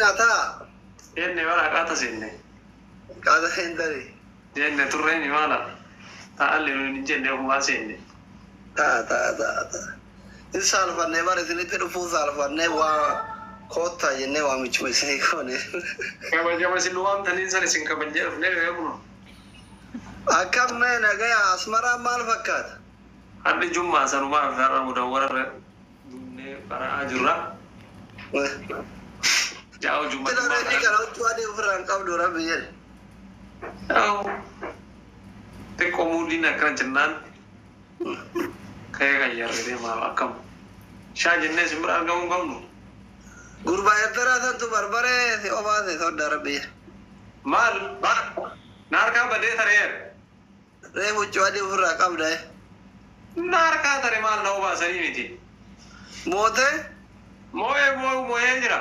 Taa. Jenne bara qaata seenne. Qaata seentani. Jenne turreeni maala. Ta'allee nuyi hin jenne ofumaa seenne. Ta'a ta'a ta'a ta'a. In saalfannee bara isinitti dhufuu saalfannee waa koottaa jennee waamichuma isinii goone. Kabajama isin nu waamtaniin san isin kabajnee dhufnee beeknu. Akkam mee nagaya Asmaraan maal fakkaata? Har'i Jummaa sanumaaf har'a mudawwara irra duunee qara'aa jirra. Yaa'u jumma Sila jummaa reefii kana. kana huccuu adii ofirraa hin qabdu rabbi jedhe. Yaa'u xiqqoo muudiin akkana jennaan ka'ee qayyarre deemaa akkam. Shaa jennee isin bira argamuu hin qabnu. Gurbaa Ertiraa santu barbaree si obaase sodda rabbi jedhe. Maal? Na harkaa badee tareer. Reefu huccuu adii ofirraa qabda. Na harkaa tare maal na obaasanii miti. Mootee? Moo'ee moo'uu moo'ee jira.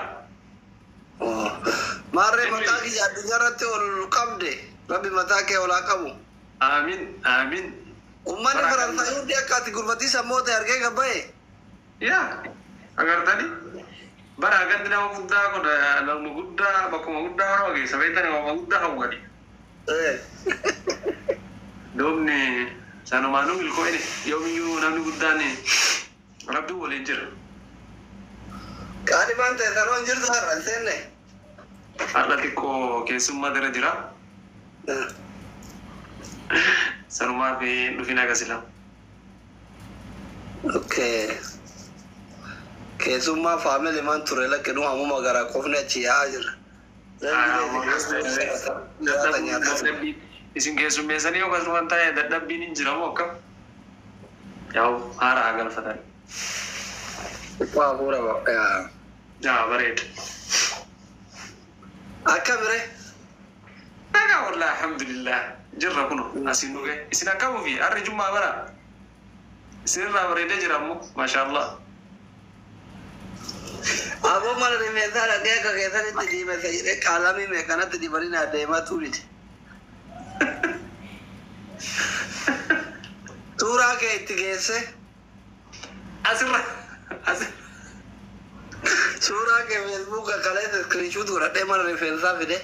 Maarree maqaa kiyya addunyaa irratti ol qabde rabbi mataa kee ol haa qabu. Aamin aamin. Ummanni Faransaay hundi akka ati gurbatii san moote argee gabbaye. Yaa agartani bara gandi nama guddaa kun nama guddaa bakkuma guddaa haroo geessa beektani nama guddaa hawwani. Doomni sanumaanuu milkoo'ine yoomiyyuu namni guddaan rabbi waliin jira. Qaadhimaan ta'e sanoo hin jirtu har'a hin seenne. Har'a xiqqoo keessummaa irra jira. Sanumaaf dhufin agasila. Okay. Keessummaa family man ture lakke nu hammuma gara qofni achi yaa'aa jirra. Nyaata nyaata. Isin keessummeessanii yookaas waan ta'e dadhabbiin hin jiramu akkam? Yaa'u haara haa galfatan. Xiqqoo hafuura yaa. Yaa bareeda. Akkam ree? Nagaa wallahi alhamdulillah jirra kuno asiin dhuge isin akkamu fi harri jummaa bara isinirraa bareedee jira ammoo maashaallah. Aboo mana rifeensaa dhaqee akka keessanitti diimessa jedhee qaalamii meeqanatti dibanii naa deemaa tuulite. Suuraa kee itti geesse. Asirra asirra. Suuraa kee Facebook kaleessa screenshot godhadhee mana rifeensaa fide.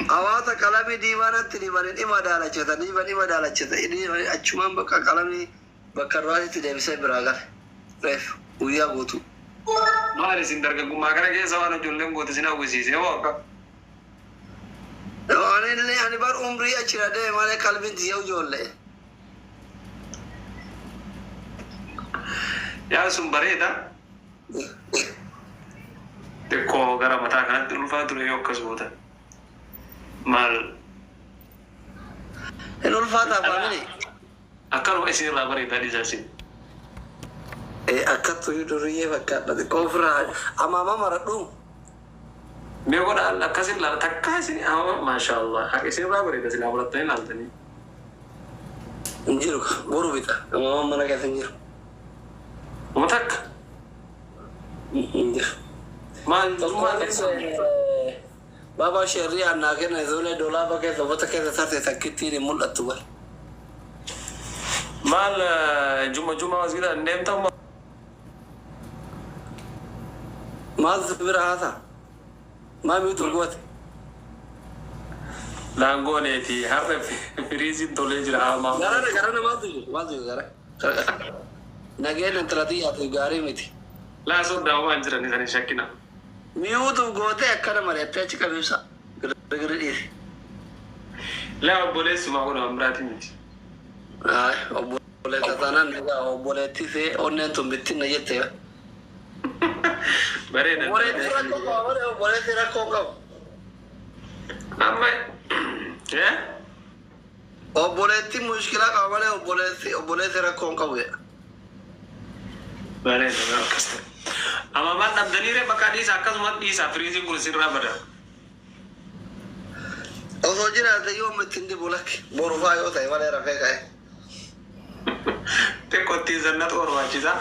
Hawaasa qalamii diimaa natti dibanii dhima daalachisa diiba dhima daalachisa achumaan bakka qalamii bakka duraatitti deebisee biraa gale. Reef guyyaa guutuu. Maal isin dargaggummaa kana keessa waan ijoolleen goote isin hawwisiise hoo akka? Ani illee ani bar umrii achi deeme malee qalbiin tiyya ijoollee. Yaa sun bareeda. Xiqqoo gara mataa kanatti ulfaa ture yoo akkas gootan. Maal Hin ulfaataa family. Akkanuma isinirraa bareeda dhiisaa isin. Akkattu duriyyee fakkaadha xiqqoo ofirraa amaama maradhu. Mee godha akkasin laala takkaa isin maashaallah isinirraa bareeda silaa fudhattanii laaltanii. Hin jiru boru bita amaamaan mana keessa hin jiru. Uma takka. Hin jiru. Maal Tokko maal baabaa sheerrii annaa kenna izolee dolaaba keessa uffata keessa tarte takkittiin hin mul'attu bar. Maal juma juma masgida hin deemtan? Maaltu bira haasa? Maa miitu goote? Laangooneeti har'a firiiziin tolee jira hamaa. Gara gara maaltu jiru? Maaltu jiru gara? Nageen intala xiyyaatu gaarii miti. Laa soddaa waan jiran isaan hin shakkina. Miyuutu gootee akkana mari'attee achi qabeessa girgirri dhiisi. Laa obboleessumaa kun waan biraati miti. Obboleessa taanaan egaa obboleettii see onneen tun bittinna jette. Bareeda. Obboleettii rakkoo qaba malee obboleettii rakkoo hin qabu. Amma Obboleettiin mushkilaa qaba malee obboleessi obboleessi rakkoo hin qabu jedha. Bareeda akkas ta'e. Amma maal dhabdanii ree bakka dhiisa akkasumas dhiisa firiiziin kun sirraa bada. Osoo jiraate yoom ittiin dibu lakki boru faa yoo ta'e malee rafee ka'e. Xiqqoo ittiin zannatu barbaachisa.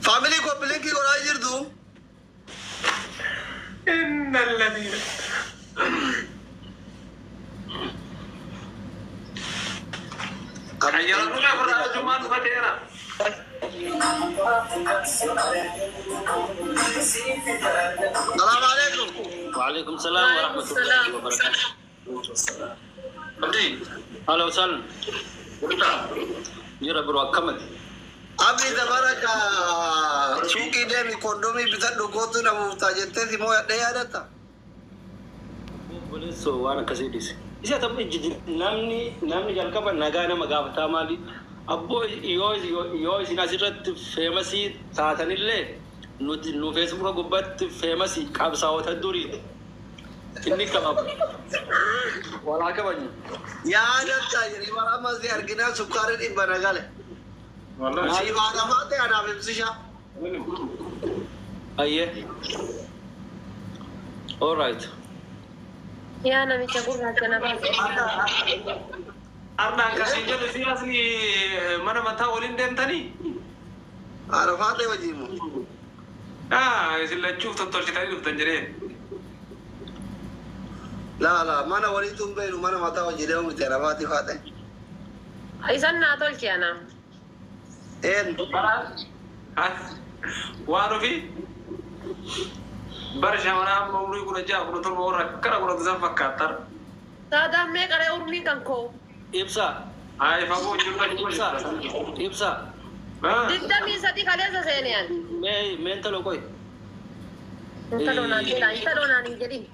Family copy link godhaa jirtu. Inna alladhiina. Kayyara dhufee ofirraa jumaan dhufateera. Salaamu alaikum. وعليكم السلام ورحمة الله وبركاته. Abdii. أهلا وسهلا. Jira biroo akkamati? Abdi tabaraka suuqii deemi kondomii bitadhu kootu na buuftaa jettee si mooyadhee yaadatta. Obboleessoo waan akkasii dhiise. Isa tam namni jalqaba nagaa nama gaafataa maali? Abboo yoo isin asirratti famous taatanillee nuti nu feesbuuka gubbaatti famous qabsaa'ota duriiti. Inni qaba. Walaa kabajnu. Yaadatta jedhi bara ammas arginaa sukkaarri dhibba na gale. Siif haadha baate anaaf ibsisha. Ayyee. All right. Yaa namicha gurraacha na baase. Ardaan kasiin jedhu siyaasni mana mataa waliin deemtanii? Haadha faatee wajjin moo? Isin lachuuf tottolchitanii dhuftan jedheen. Laa laa mana walitti hin beeknu mana mataa wajjin deemu miti haadha faatee faatee. Isan naa tolche ana. Een Waan ofii bara shamaraa amma umurii 16 17 warra akkana godhatu san fakkaattar. Saadaan meeqa ree urmiin kan koo? Ibsa. Hayi fagoo jirtu. Ibsa. Ibsa. 23 kaleessa seeniyaan. Mee intalo qoy. Intaloo naan jedha intaloo naan hin jedhin.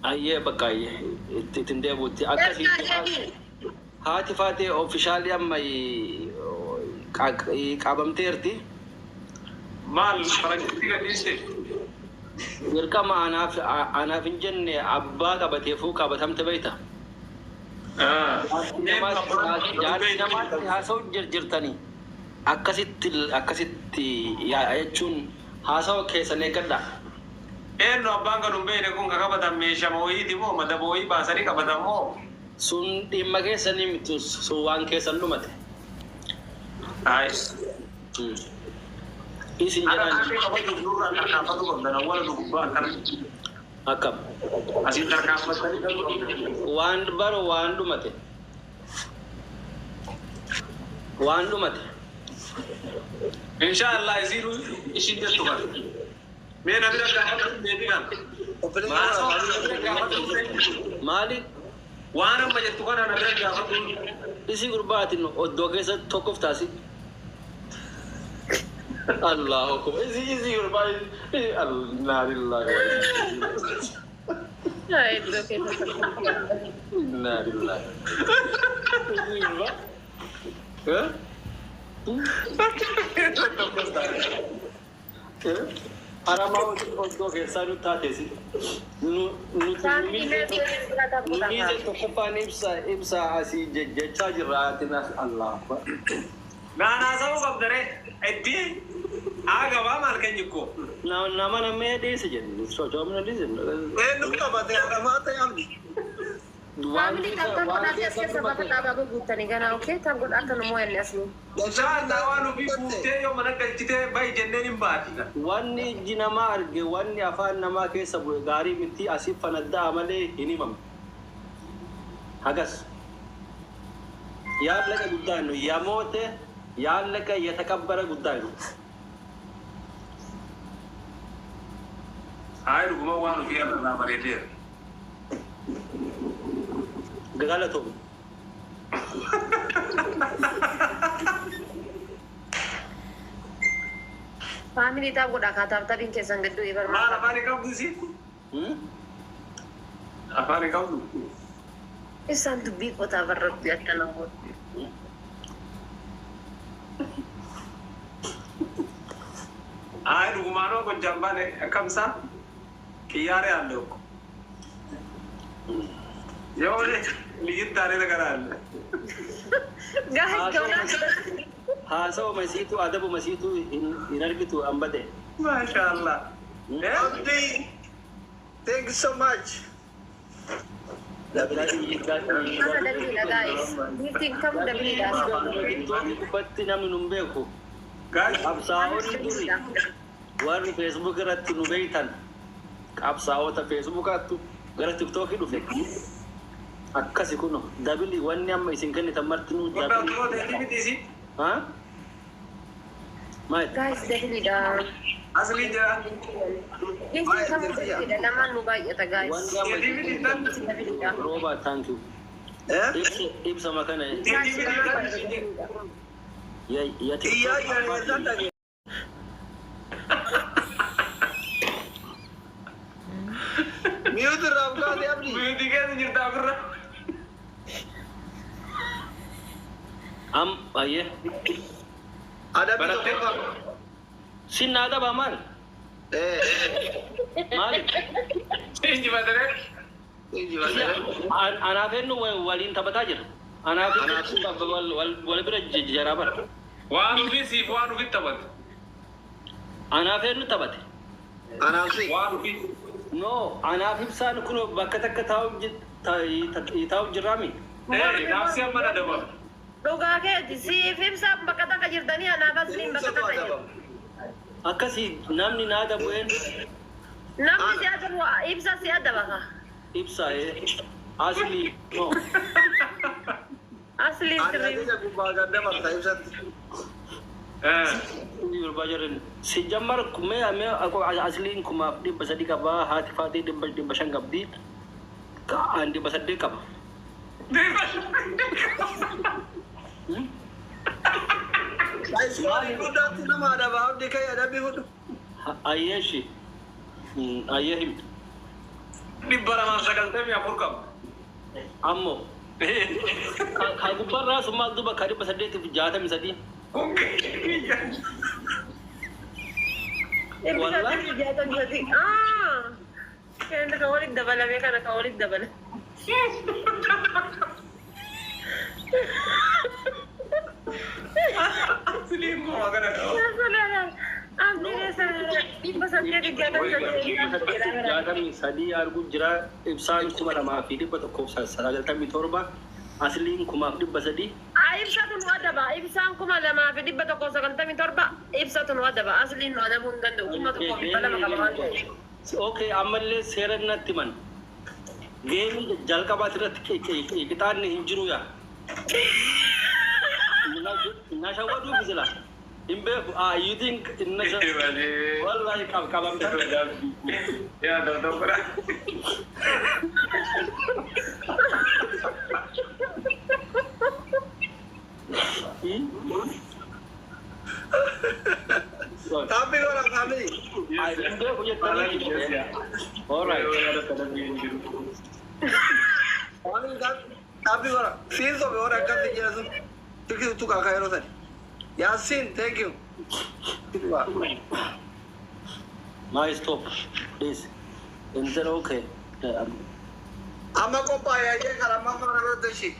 Ayyee bakka ayyee itti ittiin deebuutti akkasii. Ergaa jedhi. Haati faatee officially amma qabamteerti. Maal faranjiitti gadhiiste? Dirqama anaaf hin jenne abbaa qabateefuu qabatamte beekta. Jaarsi namaatti haasa'u jirtanii akkasitti akkasitti jechuun haasawa keessan eeggadha. Eenyu abbaan kan hin beekne kun ka qabatan meeshaa wayiiti moo madaba wayii baasanii qabatan moo? Sun dhimma keessanii miti, sun waan keessan dhumate. Hayi. Isin Akka jedhaan kaatee qabachuuf nurraa tarkaanfatu qabdan awwaala nu gubbaa akkana. Akkam. Asiin tarkaanfatanii galuu qabdan. Waan baro waan dhumate. Waan dhumate. Inshaallah isiin ishiin jettu kana. Mee na bira gaafatu deebii kana. Obboleessa. Maali? Waan amma jettu kana na bira gaafatu. Isi gurbaatin oddoo keessa tokkoof taasi. Allahu akbar. Isi isi gurbaatin. Inna lillahi wa Yaa iddoo keessa. inna lillahi. Isi gurbaa. Eh? Eh? Aramaa oddoo keessaa nu taateesi. Nu nuti Saamni mee bira nu miize taphuudha. tokkoffaan ibsa ibsa asii jechaa jirra atin Allahu akbar. Naanaa sabuu qabdaree itti haa gabaa maal keenya ikkoo. Nama namee dhiise jennu sochoomna dhiise. Eenyu qabate haadha faatee abdi. Faamilii taphaan godhaatee as keessa bakka dhaabaa guuttanii ganaa okee taph godha akka nu moo'anne asii. Inshaallah waan ofii buuftee yoo mana galchitee bahi jenneen hin baati. Wanni ijji namaa arge wanni afaan namaa keessa bu'e gaarii miti asii fanadda'a malee hin himamu. Hagas. Yaallaqa guddaa nu yamoote yaallaqa yatakabbara guddaa nu. Hayi dhuguma waan ofii irraa bareedeera. Galatoom. Faamilii taph godha kaataaf taphiin keessan gidduu Maal barbaada. afaan hin qabdu si? Afaan hin qabdu? Isaan dubbii qotaa barratti akkana godhu. Hayi dhugumaanoo Gojjam baane akkamsaa xiyyaaree አለ እኮ የሆነ ልይት ያለ ነገር አለ። Gaa'is gaunaa. Haasawa masiitu adabu masiitu hin argitu hambate. ማሻአላህ Abdi, thank you so much. Masa dabiliidha gaa'is. Giiftiin kam dabiliidha as. Gubbatti namni nun beeku. Guys. Qabsaa'onni duri warri feesbuuk irratti nu beeytan qabsaa'ota feesbuukaattu gara tiktookii dhufe. Akkasi kuno dabili wanni amma isin kennitan martinuu Qonnaan dabili. turoota hedduu miti isin Ha? Maal? Guys, dabilidha. Asli jira. Geestiin kamuu dabilidha. Lamaan nu baay'ata guys. Dabilidha. Rooba, thank you. Eh? Ibsa makana. Guys, lamaan dabilidha. Ya. Iyyaa jiran eessaan dhagee? Mute irraa bukaate abdii. Mute keessa jirta ofirra. Am ayyee. Adabbii tokkoffaa. Sinna adaba maal? Eh. Maali? Injifatanii. Injifatee. Anaaf eenyu waliin taphataa jira? Anaaf eenyu wal bira jaraa bara. Waan ofii siif waan ofii taphate. Anaaf eenyu taphate? Anaaf si. Waan ofii. No, anaaf ibsaan kun bakka takka taa'u jirraami. Naafsi amma na dabala. Dhugaa keeti siif ibsaan bakka takka jirtanii anaaf asliin bakka takka jirtu. Akkasii namni naa dabu'een. Namni si adabu ibsa si adaba ka. Ibsa asli no. Asliin Ani sirrii. ajaja gubbaa gad dabarsa ibsatti. Si jammar mee mee asliin 1300 qabaa, haati faatii 500 qabdi, an 800 qaba. Iskoorii guddaatti nama adaba abdii kee adabbii fudhu. Ayyeeshi ayyee himtu. 294 qaba. Ammoo ka gubbarraa sun maal duba ka 863. Kun kiyya. 863. Ah! Kan ka walitti dabalame kana ka walitti dabale. Asliin kuma kana qaba. Abdiin 863. 63 arguu jira, ibsaan 2197, asliin 1300. Ibsatu nu adaba. Ibsaan 2197 ibsatu nu adaba. Asliin nu adabuu hin danda'u. 1200 qaba waan ta'eef. Okay, ammallee seera natti man. Geemii jalqabaati irratti qixaanni hin jiru yaa. Na shawwaduu fisila. Hin beeku. Ah, you think na wallahi qabamta. Yaa dogoggora. Taappii godha family. Hin beeku jettanii. All right. Family taappii godha. Siin sobe warra akkasii jira sun. Tikii tuqaa kan yeroo sani. Yaasiin, thank you. My stop. Please. And then okay. Amma qophaa'ee ayyee kan amma afaan irratti ishee.